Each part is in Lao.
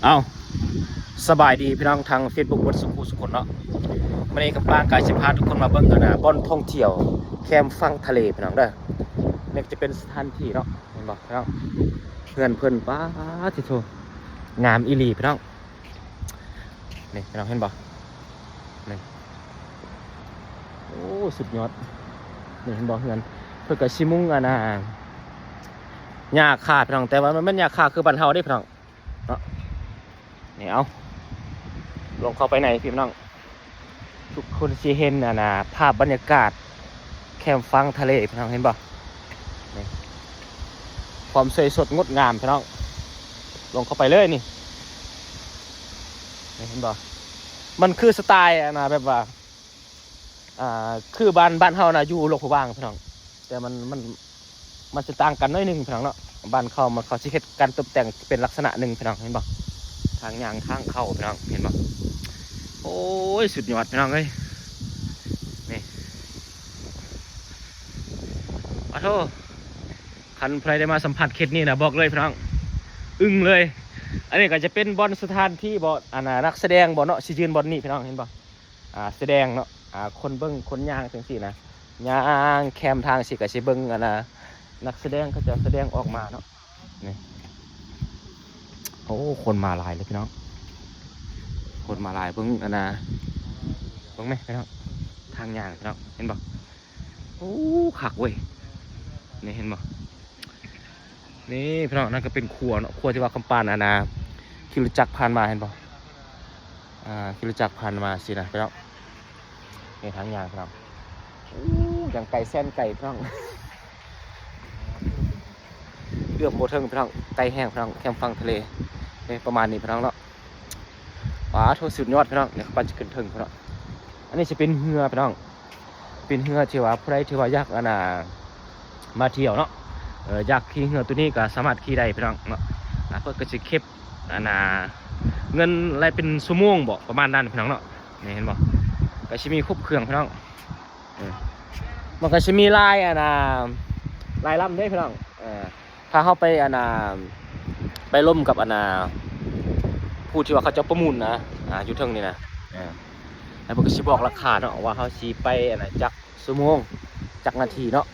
ເອົ້າ ສະບາຍດີພີ່ນ້ອງທາງເຟສບຸກເບິດສູ່ຜູ້ສູ່ຄົນເນາະ. ມື້ນີ້ຄຳປາງກະຊິພາທຸກຄົນມາເບິ່ງອັນນະ ບ່ອນທ່ອງທ່ຽວແຄມຝັ່ງທະເລພີ່ນ້ອງເດີ. ນີ້ກະຈະເປັນສະຖານທີ່ເນາະ ເຫັນບໍ່ພີ່ນ້ອງ? ເຮືອນເພິ່ນ ປາດຕິໂທ ງາມອີ່ຫຼີພີ່ນ້ອງ. ນີ້ພີ່ນ້ອງເຫັນບໍ່? ນີ້ ໂອ້ ສຸດຍອດ. ນີ້ເຫັນບໍ່? ເຮືອນເພິ່ນກະຊິມຸງອັນນະ ຫຍ້າຄາພີ່ນ້ອງ ແຕ່ວ່າມັນແມ່ນຫຍ້າຄາຄືບ້ານເຮົາເດ້ພີ່ນ້ອງ. ເນາະ ນີ້ ເອົາ ລົງເຂົ້າໄປໃນພີ່ນ້ອງ ທຸກຄົນຊິເຫັນອັນນະ ພາບບັນຍາກາດແຄມຝັ່ງທະເລພີ່ນ້ອງ ເຫັນບໍ່? ນີ້ ຄວາມສວຍສົດງົດງາມພີ່ນ້ອງ. ລົງເຂົ້າໄປເລີຍນີ້ ນີ້ເຫັນບໍ່? ມັນຄືສະໄຕລ໌ອັນນະ ແບບວ່າ ອ່າ ຄືບ້ານ ບ້ານເຮົານະຢູ່ຫຼວງພະບາງພີ່ນ້ອງ ແຕ່ມັນ ມັນ ມັນຈະຕ່າງກັນໜ້ອຍໜຶ່ງພີ່ນ້ອງເນາະ. ບ້ານເຂົາມັນ ເຂົາຊິເຮັດການຕົບແຕ່ງເປັນລັກສະນະໜຶ່ງພີ່ນ້ອງ ເຫັນບໍ່? ທາງຍ່າງທາງເຂົ້າພີ່ນ້ອງ ເຫັນບໍ່? ໂອ້ຍ ສຸດຍອດພີ່ນ້ອງເອີຍ ນີ້ ປາໂທ. ຄັນໃຜໄດ້ມາສຳຜັດເຂດນີ້ນະ ບອກເລີຍພີ່ນ້ອງ ອຶ້ງເລີຍ. ອັນນີ້ກະຈະເປັນບ່ອນສະຖານທີ່ບໍ່ ອັນນະ ນັກສະແດງບໍ່ເນາະ ຊິຢືນບ່ອນນີ້ພີ່ນ້ອງ ເຫັນບໍ່? ອ່າ ສະແດງເນາະ ອ່າ ຄົນເບິ່ງຄົນຍ່າງຈັ່ງຊີ້ນະ ຍ່າງແຄມທາງຊີ້ກະຊິເບິ່ງອັນນະ ນັກສະແດງເຂົາເຈົ້າສະແດງອອກມາເນາະ. ນີ້ ໂອ້ ຄົນມາຫຼາຍເລີຍພີ່ນ້ອງ ຄົນມາຫຼາຍ. ເບິ່ງອັນນະ ເບິ່ງແມະພີ່ນ້ອງ ທາງຍ່າງພີ່ນ້ອງ ເຫັນບໍ່? ໂອ້ ຄັກເວີຍ ນີ້ເຫັນບໍ່? ນີ້ພີ່ນ້ອງ ນັ້ນກະເປັນຂົວເນາະ ຂົວທີ່ວ່າຄຳປານອັນນະ ຂີ່ລົດຈັກຜ່ານມາ ເຫັນບໍ່? ອ່າ ຂີ່ລົດຈັກຜ່ານມາຊີ້ນະພີ່ນ້ອງ. ນີ້ທາງຍ່າງພີ່ນ້ອງ ໂອ້ ຍັງໄກແສນໄກພີ່ນ້ອງ ເກືອບບໍ່ເຖິງພີ່ນ້ອງ ໄກແຮງພີ່ນ້ອງ ແຄມຝັ່ງທະເລ ນີ້ ປະມານນີ້ພີ່ນ້ອງເນາະ. ປາໂທ ສຸດຍອດພີ່ນ້ອງ ດຽວຂ້າພາຈະຂຶ້ນເທິງພີ່ນ້ອງ. ອັນນີ້ຊິເປັນເຮືອພີ່ນ້ອງ ເປັນເຮືອທີ່ວ່າຜູ້ໃດທີ່ວ່າຢາກອັນນະ ມາທ່ຽວເນາະ ເອີ ຢາກຂີ່ເຮືອໂຕນີ້ກະສາມາດຂີ່ໄດ້ພີ່ນ້ອງເນາະ. ອ່າ ເພິ່ນກະຊິເກັບອັນນະ ເງິນລາຍເປັນຊົ່ວໂມງບໍ ປະມານນັ້ນພີ່ນ້ອງເນາະ. ນີ້ເຫັນບໍ່? ກະຊິມີຄົບເຄື່ອງພີ່ນ້ອງ ເອີ ມັນກະຊິມີຫຼາຍອັນນະ ຫຼາຍລຳເດ້ພີ່ນ້ອງ ເອີ ຖ້າເຮົາໄປອັນນະ ໄປລົມກັບອັນນະ ຜູ້ທີ່ວ່າເຂົາເຈົ້າປະມູນນະ ອ່າ ຢູ່ເທິງນີ້ນະ ເອີ ແລ້ວເພິ່ນກະຊິບອກລາຄາເນາະ ວ່າເຮົາຊິໄປອັນນະ ຈັກຊົ່ວໂມງ ຈັກນາທີເນາະ.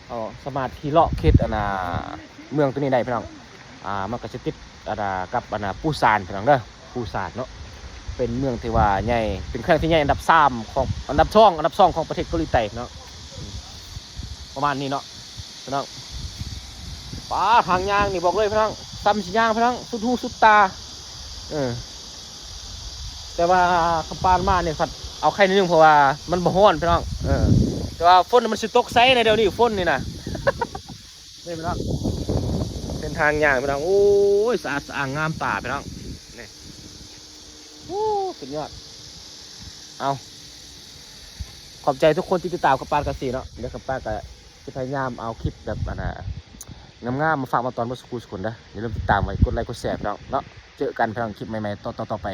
ເຮົາສາມາດຂີ່ເລາະເຂດອັນນະ ເມືອງໂຕນີ້ໄດ້ພີ່ນ້ອງ. ອ່າ ມັນກະຊິຕິດອັນນະ ກັບອັນນະ ປູຊານພີ່ນ້ອງເດີ ປູຊານເນາະ ເປັນເມືອງທີ່ວ່າໃຫຍ່ ເປັນແຂວງທີ່ໃຫຍ່ອັນດັບສາມຂອງ ອັນດັບສອງ ອັນດັບສອງຂອງປະເທດເກົາຫຼີໃຕ້ເນາະ. ປະມານນີ້ເນາະພີ່ນ້ອງ. ປາ ທາງຍ່າງນີ້ບອກເລີຍພີ່ນ້ອງ ສ່ຳຊິຍ່າງພີ່ນ້ອງ ສຸດຫູສຸດຕາ ເອີ ແຕ່ວ່າຄຳປານມານີ້ພັດເອົາໄຄໜ້ອຍໜຶ່ງ ເພາະວ່າມັນບໍ່ຮ້ອນພີ່ນ້ອງ ເອີ ແຕ່ວ່າຝົນມັນຊິຕົກໃສ່ໃນດຽວນີ້ ຝົນນີ້ນະ. ນີ້ພີ່ນ້ອງ ເສັ້ນທາງຍ່າງພີ່ນ້ອງ ໂອ້ຍ ສະອາດສະອ້າງງາມຕາພີ່ນ້ອງ ນີ້ ໂອ້ ສຸດຍອດ. ເອົາ ຂອບໃຈທຸກຄົນທີ່ຕິດຕາມຄຳປານກະສິເນາະ ດຽວຄຳປານກະຊິພະຍາຍາມເອົາຄລິບແບບອັນນະ ງາມໆ ມາຝາກມາຕ້ອນເບິດສູ່ຜູ້ສູ່ຄົນເດີ. ຢ່າລືມຕິດຕາມໄວ້ ກົດໄລກົດແຊພີ່ນ້ອງເນາະ. ເຈີກັນພີ່ນ້ອງ ຄລິບໃໝ່ໆ ຕໍ່ໆ ຕໍ່ໄປ.